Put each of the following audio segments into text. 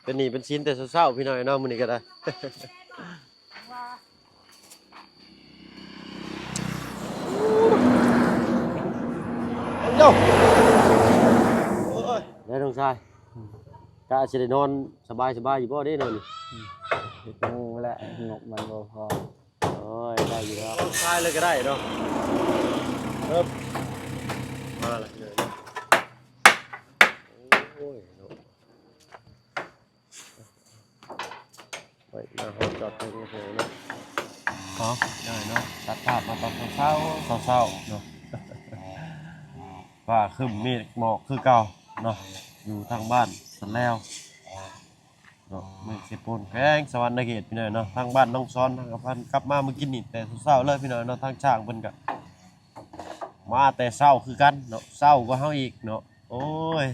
ເປັນໜີ້ເປັນສິນແຕ່ເຊົ້າໆ ພີ່ນ້ອງເອີຍເນາະ ມື້ນີ້ກໍໄດ້. ໂອ້ຍ ໄດ້ນ້ອງຊາຍ ກະຊິໄດ້ນອນສະບາຍໆ ຢູ່ບໍ່ເດ້ນອນນີ້? ອືມ ງູແຫຼະ ງົບມັນບໍ່ພໍ. ໂອ້ຍ ໄດ້ຢູ່ແລ້ວ ນ້ອງຊາຍເລີຍກໍໄດ້ເນາະ. ເອີບ ມາລະເລີຍເນາະ. ໂອ້ຍເນາະ ໄວ້ໜ້າຮອດຈອດເທິງເລີຍເນາະ. ເອົາ ເດີເນາະ ຕັດພາບມາຕອນເຊົ້າໆ ເຊົ້າໆ ເນາະ ຟ້າຄຶ້ມເມກໝອກຄືເກົ່າເນາະ ຢູ່ທາງບ້ານສັນແລ້ວເນາະ ເມືອງເຊໂປນ ແຂວງສະຫວັນນະເຂດ ພີ່ນ້ອງເນາະ. ທາງບ້ານໜອງຊອນ ທາງກັບພັນ ກັບມາມື້ກີ້ນີ້ແຕ່ເຊົ້າໆ ເລີຍ ພີ່ນ້ອງເນາະ. ທາງຊ່າງເພິ່ນກໍມາແຕ່ເຊົ້າຄືກັນເນາະ ເຊົ້າກວ່າເຮົາອີກເນາະ. ໂອ້ຍ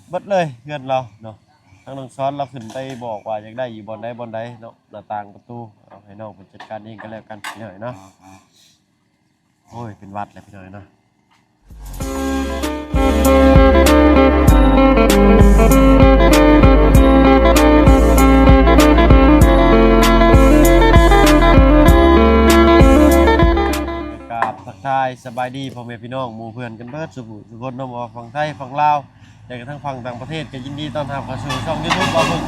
ເບິດເລີຍເຮືອນລາວເນາະ. ທາງນ້ອງຊອນລາວຂຶ້ນໄປບອກວ່າຢາກໄດ້ຢູ່ບ່ອນໃດບ່ອນໃດເນາະ ໜ້າຕ່າງປະຕູ ເອົາໃຫ້ນ້ອງເພິ່ນຈັດການເອງກໍແລ້ວກັນ ພີ່ນ້ອງເນາະ. ໂອ້ຍ ເປັນຫວັດແລ້ວ ພີ່ນ້ອງເນາະ. ກາບທັກທາຍສະບາຍດີພໍ່ແມ່ພີ່ນ້ອງ ໝູ່ເພື່ອນກັນເບິດສູ່ຜູ້ສູ່ຄົນເນາະ ບໍ່ວ່າຝັ່ງໄທ ຝັ່ງລາວ ແລະກະທັງຝັ່ງຕ່າງປະເທດ ກໍຍິນດີຕ້ອນຮັບເຂົ້າສູ່ຊ່ອງຢູທູບ ບ່າວເພິ່ງ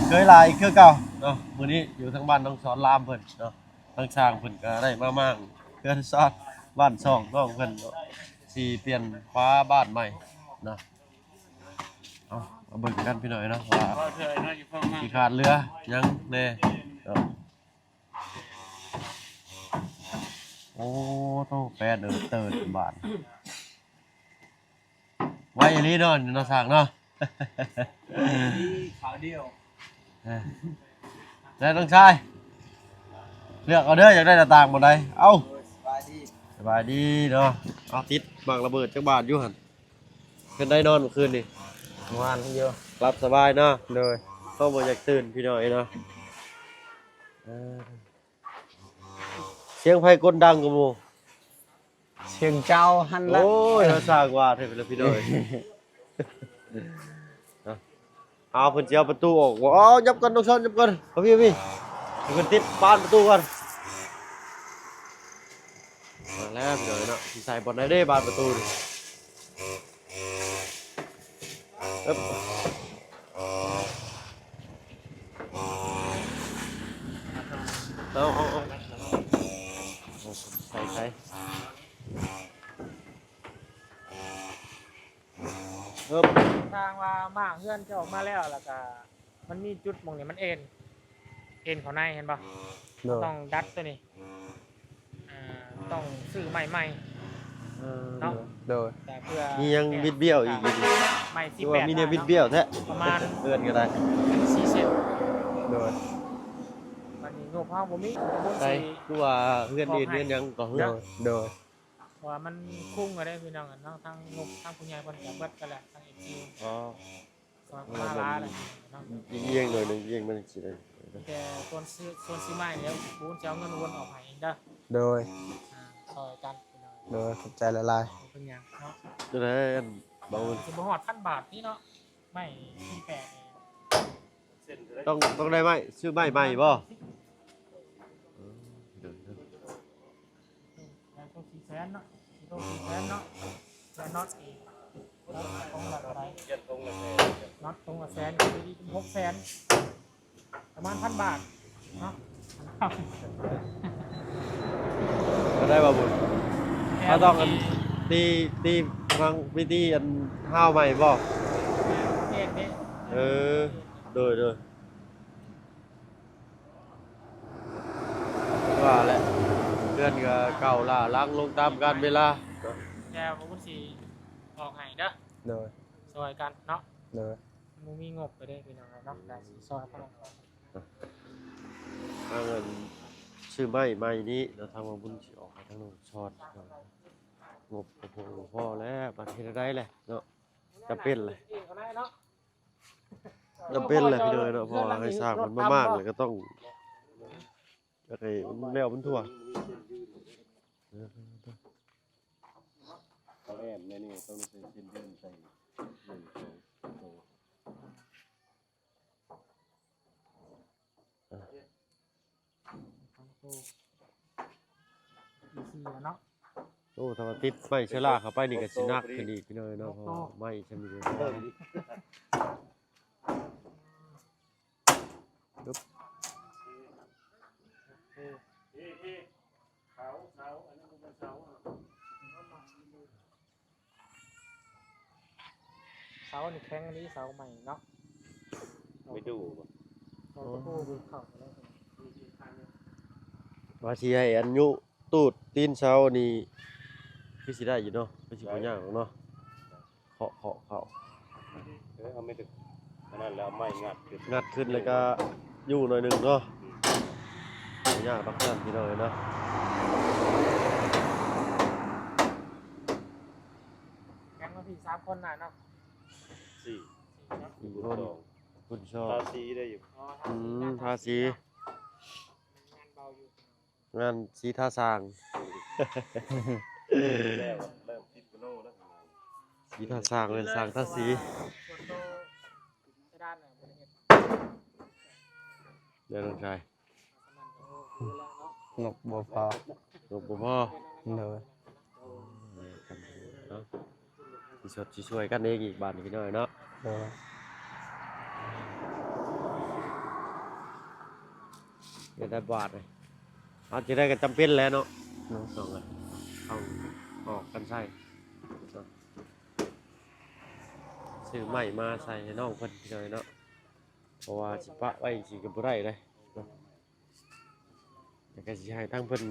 ເຄີຍຫຼາຍຄືເກົ່າເນາະ. ມື້ນີ້ຢູ່ທາງບ້ານນ້ອງສອນລາມເພິ່ນເນາະ ທາງຊ່າງເພິ່ນກໍໄດ້ມາມ້າງເຮືອນຊານບ້ານຊ່ອງນ້ອງເພິ່ນເນາະ ຊິປ່ຽນຝາບ້ານໃໝ່ເນາະ. ເອົາ ມາເບິ່ງກັນ ພີ່ນ້ອງເອີຍເນາະ ວ່າຊິຂາດເຫຼືອຫຍັງແດ່ເນາະ. ໂອ້ໂຕ ແປດເອີ ເຕີດບາດ ໄວອີ່ຫຼີເນາະ ເນາະຊ່າງເນາະ. ຂາວດຽວ ເອີ ແລ້ວນ້ອງຊາຍ ເລືອກເອົາເດີ ຢາກໄດ້ໜ້າຕ່າງບ່ອນໃດ? ເອົາ ໂດຍ ສະບາຍດີ ສະບາຍດີເນາະ. ເອົາ ຕິດໝາກລະເບີດຈັກບາດຢູ່ຫັ້ນ? ເປັນໄດນອນມື້ຄືນນີ້? ມ່ວນຢູ່ ຫຼັບສະບາຍເນາະ. ໂດຍ ເຮົາບໍ່ຢາກຕື່ນ ພີ່ນ້ອງເອີຍເນາະ. ເອີ ສຽງໃຜກົນດັງກວ່າໝູ່? ສຽງເຈົ້າຫັ້ນລະ. ໂອ້ຍ ເຮົາສ້າງວ່າແທ້ ພີ່ນ້ອງເອີຍ. ເອົາ ເພິ່ນຊິເອົາປະຕູອອກບໍ່? ເອົາ ຫຍັບກ່ອນ ນ້ອງຊອນ ຫຍັບກ່ອນ. ເອົາ ພີ່ ພີ່ ໃຫ້ເພິ່ນຕິດບານປະຕູກ່ອນ. ມາແລ້ວ ພີ່ນ້ອງເນາະ ຊິໃສ່ບ່ອນໃດເດ້ ບານປະຕູນີ້? ເອີບ ເອົາ ເອົາ ເອົາ ໃສ່ ໃສ່ ເອີບ ທາງວ່າມ້າງເຮືອນຈະອອກມາແລ້ວ ແລ້ວກະ ມັນມີຈຸດໝ່ອງນີ້ມັນເອັນ ເອັນເຂົ້າໃນ ເຫັນບໍ່? ໂດຍ ຕ້ອງດັດໂຕນີ້ ອ່າ ຕ້ອງຊື້ໄມ້ໃໝ່ ເອີ ເນາະ. ໂດຍ ແຕ່ເພື່ອ ມີຫຍັງບິດບ້ຽວອີກຢູ່ນີ້? ໄມ້ສີ່ແປດ ຄືວ່າມີແນວບິດບ້ຽວແທ້ ປະມານເຮືອນກໍໄດ້ ສີ່ສິບ. ໂດຍ ບັດນີ້ງົບເຮົາບໍ່ມີ ບໍ່ມີ ໃສ ຄືວ່າເຮືອນອື່ນເຮືອນຫຍັງກໍເຮືອນ. ໂດຍ ໂດຍ ເພາະວ່າມັນຄຸ້ມກໍໄດ້ ພີ່ນ້ອງເນາະ ທາງງົບທາງຜູ້ໃຫຍ່ເພິ່ນກໍເບິດໄປແລ້ວ ທາງເອັຟຊີ ອໍ ຊ່ອຍມາຫຼາຍແລ້ວເນາະ. ອຽງໜ້ອຍໜຶ່ງ ອຽງມາຈັ່ງຊີ້ເດ້ ແຕ່ສ່ວນຊື້ ສ່ວນຊື້ໄມ້ແລ້ວ ບຸນຊິເອົາເງິນໂອນອອກໃຫ້ເອງເດີ. ໂດຍ ອ່າ ຊ່ອຍກັນພີ່ນ້ອງ. ໂດຍ ຂອບໃຈຫຼາຍໆ. ບໍ່ເປັນຫຍັງເນາະ. ຈັ່ງໃດອັນ ບໍ່ ຊິບໍ່ຮອດພັນບາດນີ້ເນາະ ໄມ້ສີ່ແປດນີ້. ຕ້ອງ ຕ້ອງໄດ້ໄມ້ ຊື້ໄມ້ໃໝ່ບໍ່? ເອີ ໂດຍ ໂດຍ. ແລ້ວໂຕສີ່ແສນເນາະ ໂຕສີ່ແສນເນາະ ແລ້ວນັອດອີກ ນັອດຕົງລະເທົ່າໃດ? ນັອດຕົງລະແສນ ກໍຊິເປັນຫົກແສນ ປະມານພັນບາດເນາະ. ກໍໄດ້ບໍ່ບຸນ? ເຮົາຕ້ອງອັນ ຕີ ຕີ ຟັງວິທີອັນ ຮາວໃໝ່ບໍ່? ແມ່ນເດ້. ເອີ ໂດຍ ໂດຍ. ວ່າແຫຼະ ເຮືອນກໍເກົ່າລ້າຫຼັງລົງຕາມການເວລາ. ແຕ່ວ່າບຸນຊິອອກໃຫ້ເດີ. ໂດຍ ຊ່ອຍກັນເນາະ. ໂດຍ ບໍ່ມີງົບໄປເດ້ພີ່ນ້ອງເນາະ ກໍຊິຊ່ອຍເຂົາ. ທາງອັນ ຊື້ໄມ້ໃໝ່ນີ້ເນາະ ທາງວ່າບຸນຊິອອກໃຫ້ທາງນ້ອງຊອນ ງົບບໍ່ພໍ ບໍ່ພໍແລ້ວ ບັດເຮັດແນວໃດແຫຼະເນາະ ຈຳເປັນແຫຼະ. ຈຳເປັນແຫຼະພີ່ນ້ອງເນາະ ເພາະວ່າໃຫ້ສ້າງມັນມາມ້າງແລ້ວກໍຕ້ອງ ຢາກໃຫ້ມັນແລ້ວມັນທົ່ວ. ເອີ ເຂົາແອບແນວນີ້ ຕ້ອງໃສ່ເສັ້ນເດີນໃສ່ ໜຶ່ງ ສອງ ໂຕ. ອ້ ຖ້າວ່າຕິດໄມ້ເຊື້ອລາເຂົ້າໄປນີ້ກໍຊິໜັກຂຶ້ນອີກ ພີ່ນ້ອງເອີຍເນາະ ເພາະວ່າໄມ້ຊຳນີ້ກໍ ເອີ ເສົານີ້ແຂງອີ່ຫຼີ ເສົາໄມ້ເນາະ ໄມ້ດູ່ບໍ່ ເສົາຕະປູເຂົ້າໄປແລ້ວ ວ່າຊິໃຫ້ອັນຍຸຕູດຕີນເສົານີ້ ຄືຊິໄດ້ຢູ່ເນາະ ຄືຊິບໍ່ຍາກດອກເນາະ ເຄາະ ເຄາະ ເຄາະ ເອີ ເອົາໄມ້ດຶກ ອັນນັ້ນແລ້ວເອົາໄມ້ງັດຂຶ້ນ ງັດຂຶ້ນແລ້ວກໍຍູ້ໜ້ອຍໜຶ່ງເນາະ ອືມ ບໍ່ຍາກດອກຊັ້ນ ພີ່ນ້ອງເອີຍເນາະ ແຂງມາພີ້ສາມຄົນນະເນາະ ສີ່ ສີ່ຄົນ ຄູນສອງ ທາສີໄດ້ຢູ່ ອໍ ທາສີ ອືມ ທາສີ ທາສີເນາະ ງານເບົາຢູ່ ງານສີທາສ້າງ ແລ້ວເລີ່ມສິບກິໂລແລ້ວ ສີທາສ້າງ ແມ່ນສ້າງທາສີ ເດ້ນ້ອງຊາຍ ງົບບໍ່ພໍ ງົບບໍ່ພໍ ໂດຍ ເນາະ ຊິຊ່ວຍກັນເອງອີກບາດນີ້ ພີ່ນ້ອງເນາະ ໂດຍ ເຮັດໄດ້ບາດນີ້ ເອົາ ຈັ່ງໃດກໍຈຳເປັນແຫຼະເນາະ ໂດຍ ຕ້ອງ ຕ້ອງອອກກັນໃຊ້ເນາະ ຊື້ໄມ້ມາໃສ່ໃຫ້ນ້ອງເພິ່ນ ພີ່ນ້ອງເນາະ ເພາະວ່າຊິປະໄວ້ຈັ່ງຊີ້ກໍບໍ່ໄດ້ເດ້ ແຕ່ກໍຊິໃຫ້ທາງເພິ່ນ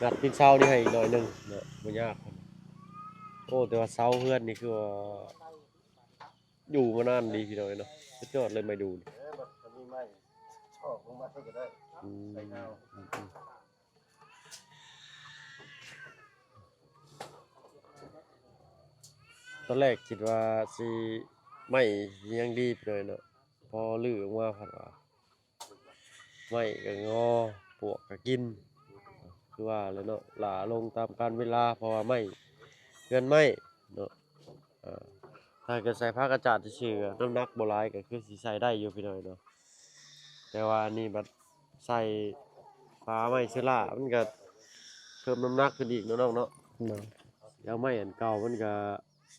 ງັດຕີນເສົານີ້ໃຫ້ອີກໜ້ອຍໜຶ່ງເນາະ ບໍ່ຍາກ ໂອ້ ແຕ່ວ່າເສົາເຮືອນນີ້ຄືວ່າຢູ່ມານານດີ ພີ່ນ້ອງເນາະ ສຸດຍອດເລີຍໄມ້ດູ່ນີ້ ເອີ ບັດມີໄມ້ຊອກລົງມາກໍໄດ້ ອືມ ໃສ່ເງົາ ອືມ ອືມ ຕອນແລກຄິດວ່າຊິໄມ້ຍັງດີ ພີ່ນ້ອງເນາະ ພໍຮື້ອອກມາພັດວ່າ ໄມ້ກໍງໍ ປວກກໍກິນ ຄືວ່າແຫຼະເນາະ ຫຼ້າລົງຕາມການເວລາ ເພາະວ່າໄມ້ ເຮືອນໄມ້ເນາະ ເອີ ຖ້າເກີດໃສ່ຜ້າກະຈາດຊື່ໆ ນ້ຳໜັກບໍ່ຫຼາຍ ກໍຄືຊິໃສ່ໄດ້ຢູ່ ພີ່ນ້ອງເນາະ ແຕ່ວ່າອັນນີ້ບັດໃສ່ຜ້າໄມ້ເຊື້ອລາ ມັນກໍເພີ່ມນ້ຳໜັກຂຶ້ນອີກເນາະ ນ້ອງເນາະ ໂດຍ ແລ້ວໄມ້ອັນເກົ່າມັນກໍ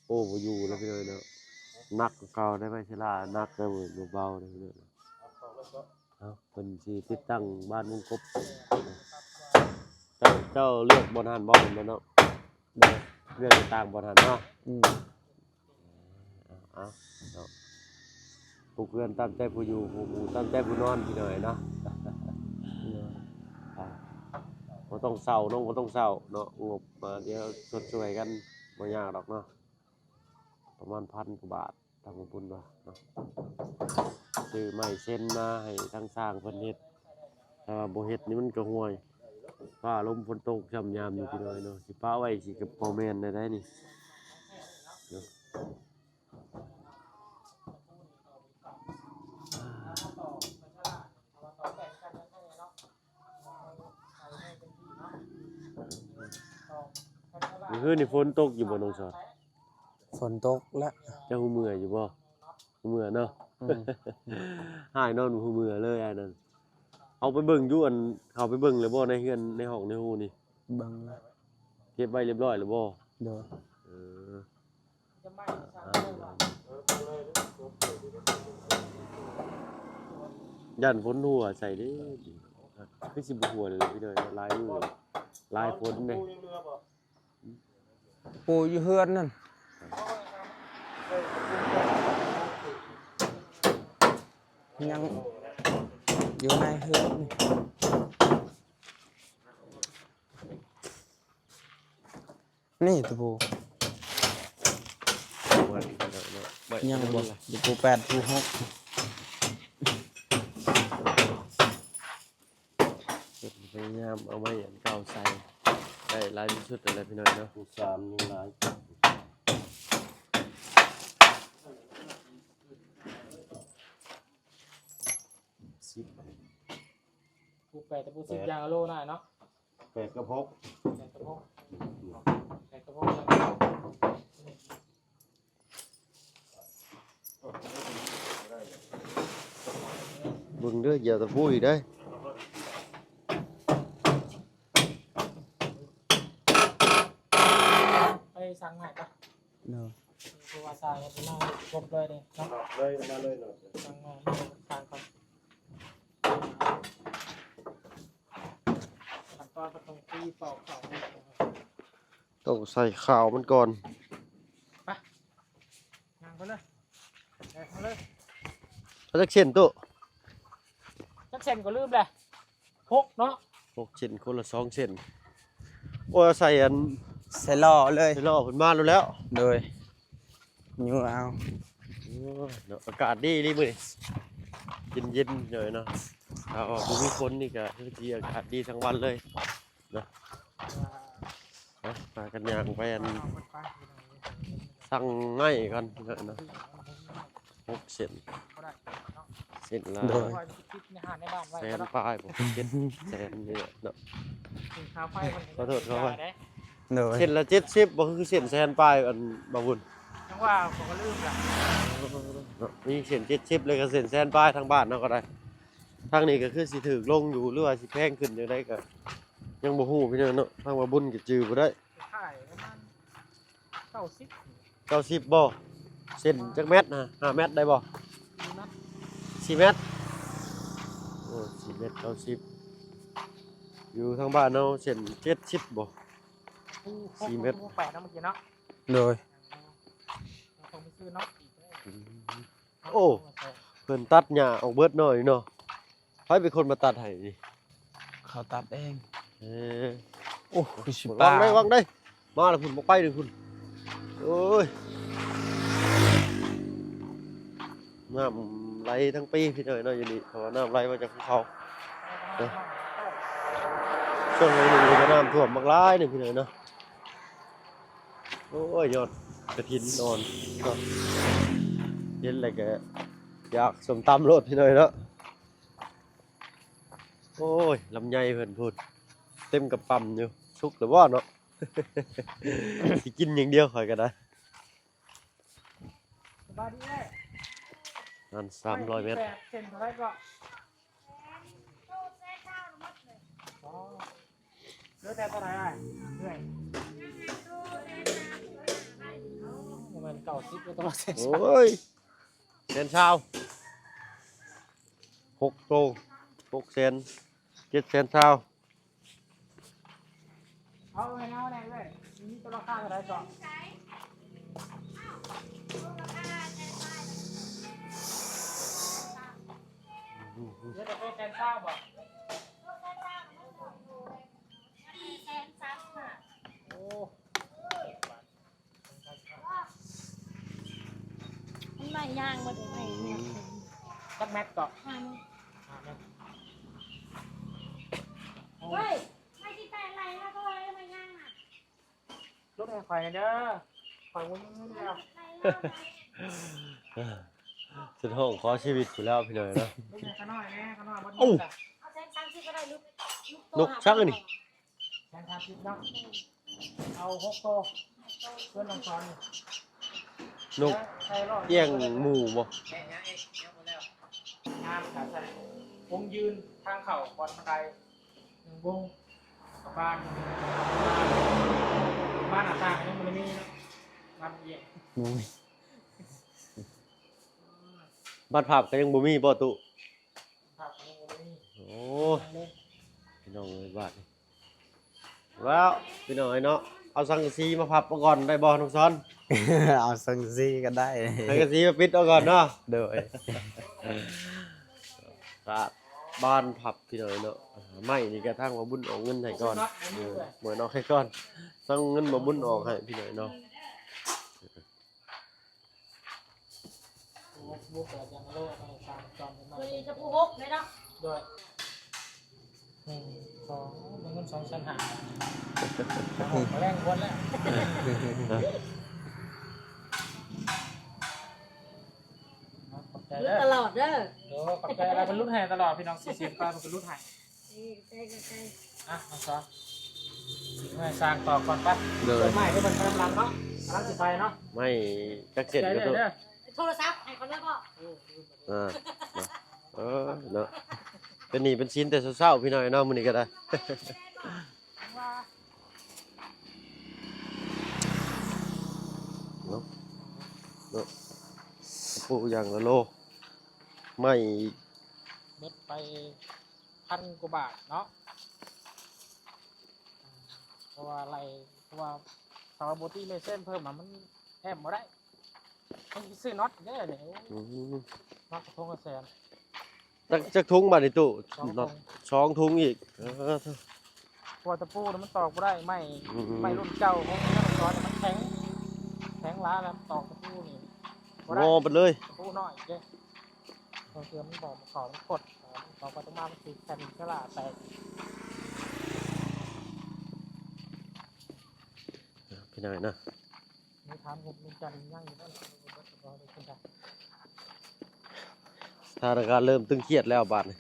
ໂອ້ ບໍ່ຢູ່ແລ້ວ ພີ່ນ້ອງເນາະ ໜັກກວ່າເກົ່າໄດ໋ ໄມ້ເຊື້ອລາ ໜັກໄດ໋ ບໍ່ ບໍ່ເບົາເດ້ ພີ່ນ້ອງ ເອົາ ເພິ່ນຊິຕິດຕັ້ງບານວົງກົບ ເຈົ້າ ເຈົ້າເລືອກບ່ອນຫັ້ນບໍ່ ແມ່ນບໍ່ເນາະ ໂດຍ ເລືອກຕັ້ງບ່ອນຫັ້ນເນາະ ອືມ ເອົາ ເອົາ ເນາະ ຜູ້ເຮືອນຕາມໃຈຜູ້ຢູ່ ຜູ້ ຜູ້ຕາມໃຈຜູ້ນອນ ພີ່ນ້ອງເນາະ ໂດຍ ອ່າ ບໍ່ຕ້ອງເຊົ່າ ນ້ອງບໍ່ຕ້ອງເຊົ່າເນາະ ງົບມາ ດຽວຊົດຊ່ວຍກັນ ບໍ່ຍາກດອກເນາະ ປະມານພັນກວ່າບາດ ທາງບຸນວ່າເນາະ ຊື້ໄມ້ເຊັນມາໃຫ້ທາງຊ່າງເພິ່ນເຮັດ ຖ້າວ່າບໍ່ເຮັດນີ້ມັນກໍຫ່ວຍ ຟ້າລົມຝົນຕົກຊ່ຳຍາມນີ້ ພີ່ນ້ອງເນາະ ຊິປະໄວ້ຊິກໍບໍ່ແມ່ນໄດ້ນີ້ເນາະ ມື້ຄືນນີ້ຝົນຕົກຢູ່ບໍ່ ນ້ອງສອນ? ຝົນຕົກແລ້ວ. ເຈົ້າຮູ້ເມື່ອຢູ່ບໍ່? ຮູ້ເມື່ອເນາະ. ອືມ. ອ້າຍນອນບໍ່ຮູ້ເມື່ອເລີຍ ອ້າຍນັ້ນ. ເອົາໄປເບິ່ງຢູ່ ອັນ ເຂົ້າໄປເບິ່ງແລ້ວບໍ່ ໃນເຮືອນ ໃນຫ້ອງໃນຮູນີ້? ເບິ່ງແລ້ວ. ເກັບໄວ້ຮຽບຮ້ອຍແລ້ວບໍ່? ໂດຍ. ເອີ. ຢ້ານຝົນຮົ່ວໃສ່ເດ້. ຄືຊິບໍ່ຮົ່ວເລີຍ ພີ່ນ້ອງ ຫຼາຍມື້ ຫຼາຍຝົນເດ້. ປູຢູ່ເຮືອນນັ້ນ ຍັງຢູ່ໃນເຮືອນ. ນີ້ຕະປູ ຍັງບໍ່ ຕະປູແປດ ຕະປູຫົກ. ພະຍາຍາມເອົາໄມ້ອັນເກົ່າໃສ່ໃຫ້ຫຼາຍທີ່ສຸດນັ້ນແຫຼະ ພີ່ນ້ອງເນາະ. ສາມຍັງຫຼາຍ ສິບ ຕະປູແປດ ຕະປູສິບ ຢ່າງລະໂລນະເນາະ. ແປດກັບຫົກ ແປດກັບຫົກ ແປດກັບຫົກ. ເບິ່ງເດີ ຢາຕະປູອີກເດີ. ເ ทางไหนปะ โดย คือว่าสายมันมาครบเลยเนี่ยเนาะ เลยมาเลยเนาะ ทางมาเลยทางก่อน ขั้นตอนก็ต้องตีปอกเขา ต้องใส่ข้าวมันก่อน ไป ย่างไปเลย ไปเอาเลย เอาจักเส้น ตู้ จักเส้นก็ลืมเลย หกเนาะ หกเส้น คนละสองเส้น โอ้ย ใส่อัน ใส่ล้อเลย ใส่ล้อเพิ่นมาแล้ว โดย อยู่เอา โอ้ย เนาะ อากาศดีอีหลีมื้อนี้ เย็นๆ หน่อยเนาะ ถ้าว่าบ่มีฝนนี่ก็คือสิอากาศดีทั้งวันเลยเนาะ เนาะ พากันย่างไปอัน สั่งไม้ก่อนเนาะ หกเส้น เส้นละ โดย แสนปลายบ่ เจ็ดแสนนี่แหละเนาะ ขอโทษ ขออภัย โดย เส้นละเจ็ดสิบบ่ คือเส้นแสนปลาย อันบ่าวบุญ จังว่าผมก็ลืมละ เนาะ มีเส้นเจ็ดสิบ แล้วก็เส้นแสนปลาย ทางบ้านเฮาก็ได้ ทางนี้ก็คือสิถูกลงอยู่ หรือว่าสิแพงขึ้นจั่งใดก็ยังบ่ฮู้พี่น้องเนาะ ทางบ่าวบุญก็จื่อบ่ได้ ขายประมาณ เก้าสิบ เก้าสิบ บ่ เส้นจักแมตรนะ ห้าแมตรได้บ่ สี่แมตร สี่แมตร โอ้ สี่แมตร เก้าสิบ อยู่ทางบ้านเฮาเส้นเจ็ดสิบ บ่ สี่แมตร แปดเนาะ เมื่อกี้เนาะ โดย โอ้ เพิ่นตัดหญ้าออกเบิดเนาะนี่เนาะ ไผเป็นคนมาตัดให้นี่ เขาตัดเอง เออ โอ้ คือสิ วางได้ ปา วางได้ มาแล้วพุ้น บ่ไปเลยพุ้น โอ้ย น้ำไหลทั้งปีพี่น้อยเนาะอยู่นี่ เพราะว่าน้ำไหลมาจากภูเขาเนาะ ช่วงนี้นี่ก็น้ำท่วมบักหลายนี่พี่น้อยเนาะ โอ้ย ยอดกระถินอ่อนเนาะ เห็นแล้วก็อยากส้มตำโลดพี่น้อยเนาะ โอ้ย ลำไยเพิ่นพุ้น เต็มกระป๋ำอยู่ สุกแล้วบ่เนาะ สิกินอย่างเดียวข้อยก็ได้ สบายดีเอ้ย นั่น สามร้อยเมตร แปดเส้นเท่าไหร่ก็ อ๋อ เหลือแต่เท่าไหร่อ้าย เอ้ย ประมาณเก้าสิบ ก็ต้องมาเส้น โอ้ย แสนซาว หกโต หกแสน เจ็ดแสนซาว เอาไว้เอาแน่เว้ย มีตัวราคาเท่าไหร่ก่อน เดี๋ยวจะเป็นแสนซาวบ่ แสนสามสิบห้า โอ้ มันไม้ยางบ่ได้ไม้เนี่ย จักแมตรก็ ห้าเมตร ห้าเมตร เฮ้ย ไม้สิบแปดไร่แล้วก็ไว้ไม้ยางน่ะ ลดให้ข้อยหน่อยเด้อ ข้อยบ่มีเงินแล้ว สิฮ้องขอชีวิตพู้นแหล้วพี่น้อยเนาะ ลดให้ข้าน้อยแหน่ ข้าน้อยบ่มี เอ้า เงินจ้ะ เอาแสนสามสิบก็ได้ลูก ลูก นกซักอันนี้ แสนสามสิบเนาะ เอาหกโต เพื่อนน้องสอนนี่ นก ใส่รอด เอี้ยงหมู่บ่ งามครับ องค์ยืนทางเข้าบนบันไดหนึ่งวง ประมาณ ประมาณหน้าต่างยังบ่ได้มีเนาะ บานเอี้ยง โอ้ย บานพับก็ยังบ่มีบ่ ตู้ โอ้ พี่น้องเอ้ย บาดนี้ ว้าว พี่น้องเอ้ยเนาะ เอาสังกะสีมาพับมาก่อนได้บ่ น้องสอน เอาสังกะสีก็ได้ สังกะสีมาปิดเอาก่อนเนาะ โดย ก็บานพับ พี่น้องเอ้ยเนาะ ไม้นี่ก็ทางบ่าวบุญออกเงินให้ก่อน เออ บ่าวบุญออกให้ก่อน ทางเงินบ่าวบุญออกให้ พี่น้องเอ้ยเนาะ บุกแล้วจะมาโลดเอาสามจอนกันมา พอดีจะผู้หกเลยเนาะ โดย หนึ่ง สอง ได้เงินสองแสนห้า เอาออกมาแลกคนแล้ว ขอบใจ ลุ้น เด้อ ตลอดเด้อ โอ้ ขอบใจ แล้วเพิ่นลุ้นให้ตลอด พี่น้อง สี่สิบ ก็เพิ่นลุ้นให้ อ่ะ มาซะ สิมาสร้างต่อก่อนปะ โดย ไม้ที่มันกำลังเนาะ กำลังสิไปเนาะ ไม้จักเส้นก็ โทรศัพท์ให้เขาเลยพ่อ อ่า เนาะ เออ เนาะ เป็นหนี้เป็นสินแต่เช้าๆ พี่น้องเนาะ มื้อนี้ก็ได้ ว่า โ ເນາະ ຕະປູຢ່າງລະໂລ ໄມ້ ເບິດໄປພັນກວ່າບາດເນາະ ເພາະວ່າໄລ່ ເພາະວ່າຖ້າວ່າບໍ່ຕີເລກເຊັນເພີ່ມມາ ມັນແອມບໍ່ໄດ້ ຕ້ອງໄປຊື້ນັອດເດ້ນີ້ ໂອ້ ອືມ ນັອດກະທົງລະແສນ ຈັກ ຈັກຖົງບາດນີ້ຕູ້? ສອງຖົງ ສອງຖົງອີກ ເອີ ເພາະວ່າຕະປູນີ້ມັນຕອກບໍ່ໄດ້ ໄມ້ ອືມ ໄມ້ລຸ້ນເກົ່າຂອງນະຄອນມັນແຂງ ແຂງຫຼາຍແລ້ວ ຕອກຕະປູນີ້ບໍ່ໄດ້ ງໍເບິດເລີຍ ຕະປູນ້ອຍເດ້ ບາງເທື່ອມັນບອກເຂົ້າມັນກົດ ມັນຕອກໄປຕອກມາມັນຖືກແຜ່ນສະຫຼາແຕກ ເອີ ພີ່ນ້ອງເນາະ. ມີຖາມເຮັດເປັນຈັນຍັງຢູ່ນັ້ນ ສະຖານະການເລີ່ມຕຶງຄຽດແລ້ວບາດນີ້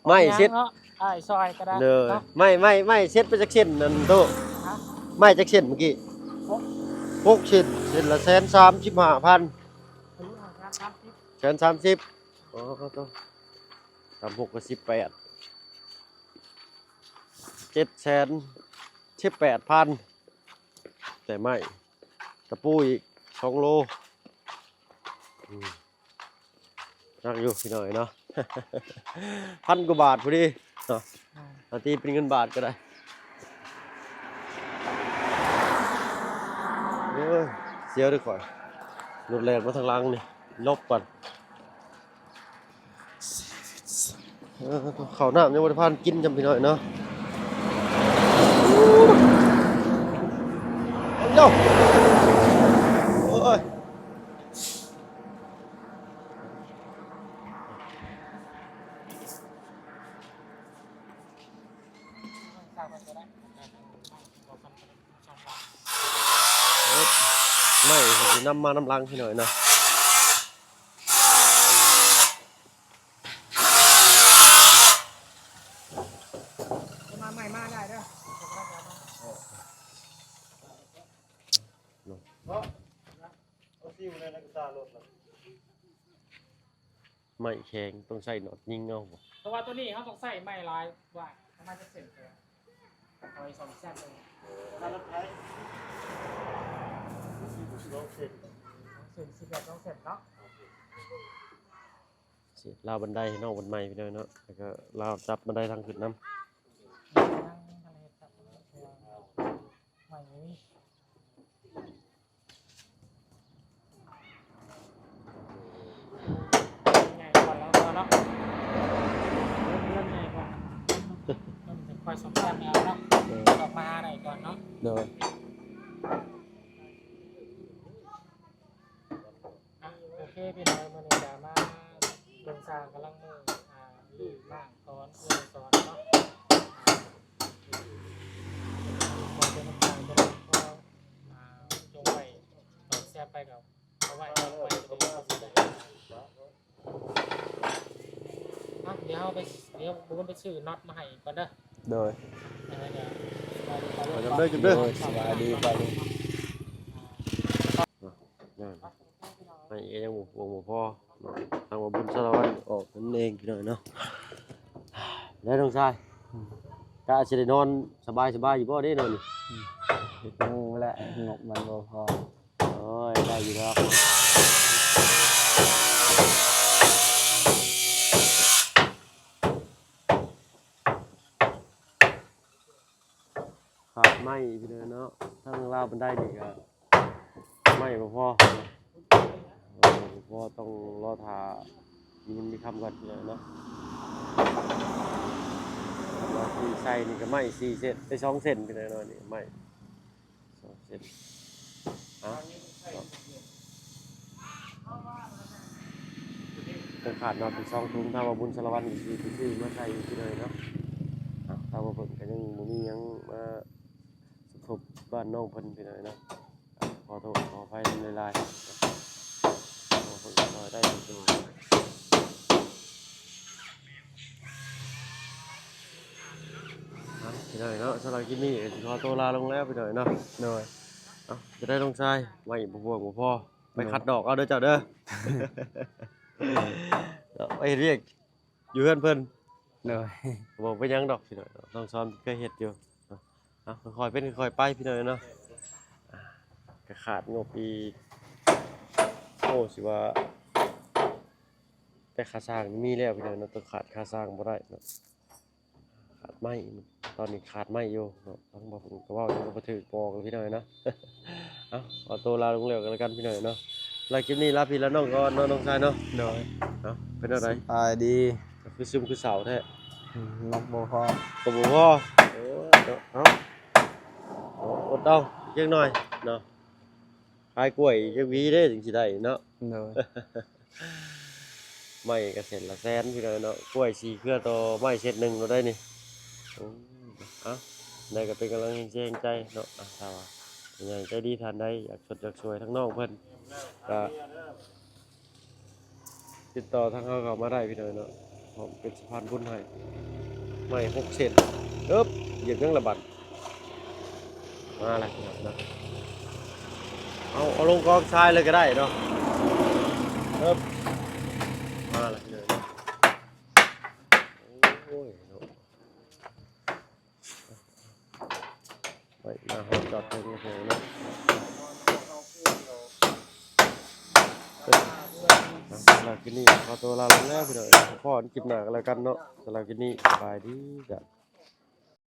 ໄມ້ເຊັດ ເອົາຫຍັງເນາະ ອ້າຍຊອຍກໍໄດ້ ເດີ ເນາະ ໄມ້ ໄມ້ ໄມ້ເຊັດໄປຈັກເຊັນນັ້ນໂຕ? ຮະ? ໄມ້ຈັກເຊັນມື້ກີ້? ຫົກ ຫົກເຊັນ ເຊັນລະແສນສາມສິບຫ້າພັນ ອາຍຸຫ່າງກັນສາມສິບ ແສນສາມສິບ ອໍ ໂຕ ສາມຫົກກໍສິບແປດ ເຈັດແສນສິບແປດພັນ ແຕ່ໄມ້ ຕະປູອີກສອງໂລ ອືມ ໜັກຢູ່ພີ່ນ້ອງເນາະ ພັນກວ່າບາດພໍດີເນາະ ອືມ ເອົາຕີເປັນເງິນບາດກໍໄດ້ ໂອ້ຍ ສຽວເດີຂ້ອຍ ລົດແລ່ນມາທາງຫຼັງນີ້ ຫຼົບກ່ອນ. ເອີ ເຂົ້ານ້ຳຍັງບໍ່ໄດ້ພາກັນກິນຈ້ຳພີ່ນ້ອງເນາະ ໂອ້ຍ ໂອ້ຍ ເອີ ໄມ້ນຳມານຳຫຼັງພີ່ນ້ອງເນາະ. ມາໃໝ່ມາໄດ້ເດີ ເນາະ ເອົາຊິວໃນກະຕ່າລົດລະ ໄມ້ແຂງຕ້ອງໃຊ້ນັອດຍິງເອົາບໍ່? ເພາະວ່າໂຕນີ້ເຮົາຕ້ອງໃຊ້ໄມ້ຫຼາຍກວ່າ ປະມານຈັກເຊັນ? ເອົາໄວ້ສ້ອມແຊມເບິ່ງ ລະໄພ ສິບສອງເຊັນ ສອງເຊັນ ສິບແປດ ສອງເຊັນເນາະ. ລາວບັນໄດໃຫ້ນ້ອງບັນໃໝ່ພີ່ນ້ອງເນາະ ແລ້ວກໍລາວຈັບບັນໄດທາງຂຶ້ນນຳ ໃຫຍ່ກວ່າລາວເນາະ ເຮືອນໃຫຍ່ກວ່າ ເພິ່ນຈະຄອຍສ້ອມແຊມໃຫ້ເຮົາເນາະ ເອີ ອອກມາຫາໄດ້ກ່ອນເນາະ ໂດຍ. ອ່ະ ໂອເຄ ພີ່ນ້ອງ ມື້ນີ້ກະມາເບິ່ງຊ່າງກຳລັງມື ອ່າ ລີ້ມ້າງຖອນ ເອື້ອຍສອນເນາະ ອ່າ ຂໍເປັນນ້ຳຕາງຕົວນັ້ນ ພໍ ອ່າ ຈົ່ງໄວ້ຕອບແຊມໄປກໍເອົາໄວ້ ເອົາໄວ້ ອ່ະ ດຽວເຮົາໄປ ດຽວບຸນໄປຊື້ນັອດມາໃຫ້ກ່ອນເດີ ໂດຍ ຈັ່ງໃດກໍສະບາຍດີ ໂດຍ ສະບາຍດີ ສະບາຍດີ. ໄມ້ກໍຍັງບໍ່ພວງບໍ່ພໍເນາະ ທາງວ່າບຸນສາລະວັນອອກນັ້ນເອງພີ່ນ້ອງເນາະ ແລ້ວນ້ອງຊາຍ ອືມ ກະຊິໄດ້ນອນສະບາຍໆຢູ່ບໍ່ເດ້ນອນນີ້? ອືມ ງູແຫຼະ ງົບມັນບໍ່ພໍ ໂອ້ຍ ໄດ້ຢູ່ດອກ ຂາດໄມ້ພີ່ນ້ອງເນາະ ທາງລາວບັນໄດນີ້ກະໄມ້ບໍ່ພໍ ບໍ່ພໍ ຕ້ອງລໍຖ້າມີເງິນມີຄຳກ່ອນພີ່ນ້ອງເນາະ ລາວທີ່ໃສ່ນີ້ກະໄມ້ສີ່ເຊັນ ເອີ ສອງເຊັນພີ່ນ້ອງເນາະ ນີ້ໄມ້ ສອງເຊັນ ເອົາ ຍັງຂາດນັອດອີກສອງຖົງ ຖ້າວ່າບຸນສາລະວັນກໍຊິໄປຊື້ມາໃສ່ອີກທີໜຶ່ງເນາະ ເອົາ ຖ້າວ່າເພິ່ນກໍຍັງບໍ່ມີຫຍັງມາສົມທົບບ້ານນ້ອງເພິ່ນພີ່ນ້ອງເນາະ ຂໍໂທດຂໍອະໄພນຳຫຼາຍໆ ຂໍເພິ່ນຊ່ອຍໄດ້ເພິ່ນຊ່ອຍ. ເອົາ ພີ່ນ້ອງເນາະ ສຳລັບຄລິບນີ້ກໍຊິຂໍໂຕລາລົງແລ້ວພີ່ນ້ອງເນາະ ໂດຍ ເອົາ ຈະໄດ້ນ້ອງຊາຍ ໄມ້ບໍ່ພວງບໍ່ພໍ ໄປ ໂດຍ ຄັດດອກເອົາເດີເຈົ້າເດີ ເນາະ ໄປເຮັດວຽກຢູ່ເຮືອນເພິ່ນ ໂດຍ ບໍ່ເປັນຫຍັງດອກພີ່ນ້ອງເນາະ ນ້ອງຊອນເຄີຍເຮັດຢູ່ ເອົາ ຄ່ອຍເປັນຄ່ອຍໄປພີ່ນ້ອງເນາະ ອ່າ ກໍຂາດງົບອີກ ໂອ້ ຊິວ່າ ແຕ່ຄ່າສ້າງນີ້ມີແລ້ວພີ່ນ້ອງເນາະ ຕ້ອງຂາດຄ່າສ້າງບໍ່ໄດ້ເນາະ ຂາດໄມ້ ຕອນນີ້ຂາດໄມ້ຢູ່ເນາະ ທາງບ່າວພຸ້ນກໍເວົ້າຍັງບໍ່ຖືກປອກເລີຍພີ່ນ້ອງເນາະ ເອົາ ຂໍໂຕລາລົງແລ້ວກັນລະກັນພີ່ນ້ອງເນາະ ລະຄລິບນີ້ລາພີ່ລານ້ອງກ່ອນເນາະ ນ້ອງຊາຍເນາະ ໂດຍ ເອົາ ເປັນແນວໃດ ສະບາຍດີ ຄືຊຶມຄືເສົ້າແທ້ ອືມ ບໍ່ພໍ ກໍບໍ່ພໍ ໂອ້ຍເນາະ ເອົາ ອົດເອົາຈັກໜ້ອຍເນາະ ຂາຍກ້ວຍຈັກຫວີເດ້ ຈຶ່ງຊິໄດ້ເນາະ ໂດຍ ໄມ້ກໍເສັ້ນລະແສນພີ່ນ້ອງເນາະ ກ້ວຍສີ່ເຄືອຕໍ່ໄມ້ເຊັດໜຶ່ງໂລດໄດ໋ນີ້ ໂອ້ ເອົາ ໄດ້ກໍເປັນກຳລັງແຮງແຮງໃຈເນາະ ອ່າ ຖ້າວ່າຜູ້ໃຫຍ່ໃຈດີທ່ານໃດຢາກຊົດຢາກຊ່ວຍທາງນ້ອງເພິ່ນ ກໍຕິດຕໍ່ທາງເຮົາເຂົ້າມາໄດ້ພີ່ນ້ອງເນາະ ພ້ອມເປັນສະພານບຸນໃຫ້ ໄມ້ຫົກເສັ້ນ ເອີບ ຢຽບຫຍັງລະບັດ ມາລະພີ່ນ້ອງເນາະ ເອົາ ເອົາລົງກອງຊາຍເລີຍກໍໄດ້ເນາະ ເອີບ ມາລະພີ່ນ້ອງເນາະ ໂອ້ຍເນາະ ໄປ ມາຮອດຈອດເຖິງແລ້ວເນາະ ເອີ ສຳລັບຄລິບນີ້ຂໍຕົວລາລົງແລ້ວພີ່ນ້ອງ ພໍ້ກັນຄລິບໜ້າກໍແລ້ວກັນເນາະ ສຳລັບຄລິບນີ້ສະບາຍດີຈ້າ.